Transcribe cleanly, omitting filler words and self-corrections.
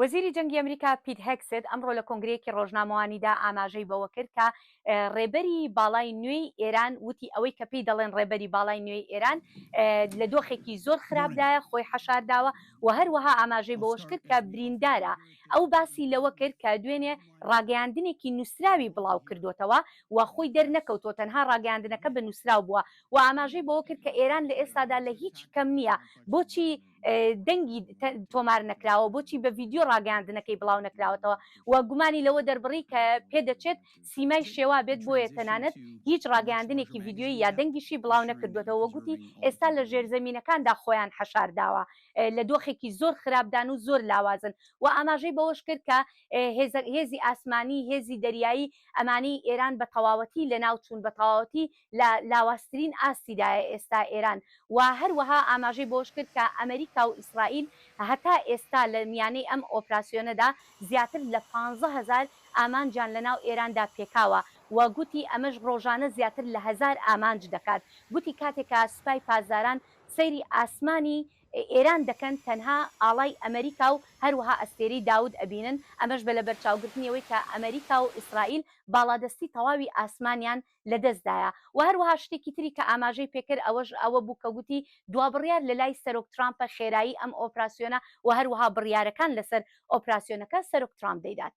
وەزیری جەنگی ئەمریکا پیت هێگسێت ئەمڕۆ لە کۆنگرەیەکی ڕۆژنامەوانیدا ئاماژەی بەوە کرد کە ڕێبەری باڵای نوێی ئێران وتی ئەوەی کە پێی دەڵێن ڕێبەری باڵای نوێی ئێران لە دۆخێکی زۆر خراپدایە خۆی حەشارداوە و هەروەها ئاماژەی بەوەش کرد کە بریندارە ئەو باسی لەوە کرد کە دوێنێ ڕاگەیاندنێکی نووسراوی بڵاو کردوتەوە و خۆی دەرنەکەوتووە تەنها ڕاگەیاندنەکە بە نووسراو بووە و ئاماژەی بەوە کرد کە ئێران لە ئێستادا لە هیچ کەم نییە بۆچی دەنگی تۆمار نەکراوە، بۆچی بە ڤیدیۆ ڕاگەیاندنەکەی بڵاو نەکراوەتەوە و گومانی لەوە دەربڕی کە پێدەچێت سیمای شێوا بێت بۆیە تەنانەت هیچ ڕاگەیاندنێکی ڤیدیۆیی یا دەنگیشی بڵاو نەکردووەتەوە و گوتی ئێستا لە ژێرزەمینەکاندا خۆیان حەشارداوە لە دۆخێکی زۆر خراپدان و زۆر لاوازن و ئاماژەی بەوەش کرد کە هێزی ئاسمانی، هێزی دەریایی ئەمانەی ئێران بە تەواوەتی لەناو چوون، بە تەواوەتی لە لاوازترین ئاستیدایە ئێستا ئێران و هەروەها ئاماژەی بەوەشکرد کە ئەمریکا و ئیسرائیل هەتا ئێستا لە میانەی ئەم ئۆپراسیۆنەدا زیاتر لە 15,000 ئامانجیان لەناو ئێراندا پێکاوە و گوتی ئەمەش ڕۆژانە زیاتر لە هەزار ئامانج دەکات گوتی کاتێک کە سوپای پاسداران سەیری ئاسمانی ئێران دەکەن تەنها ئاڵای ئەمریکا و هەروەها ئەستێرەی داود ئەبینن ئەمەش بە لەبەرچاوگرتنی ئەوەی کە ئەمریکا و ئیسرائیل باڵادەستی تەواوی ئاسمانیان لەدەستدایە و هەروەها شتێکی تری کە ئاماژەی پێکرد ئەوەش ئەوە بوو کە گوتی دوابڕیار لەلای سەرۆک ترامپە خێرایی ئەم ئۆپراسیۆنە و هەروەها بڕیارەکان لەسەر ئۆپراسیۆنەکە سەرۆک ترامپ دەیدات.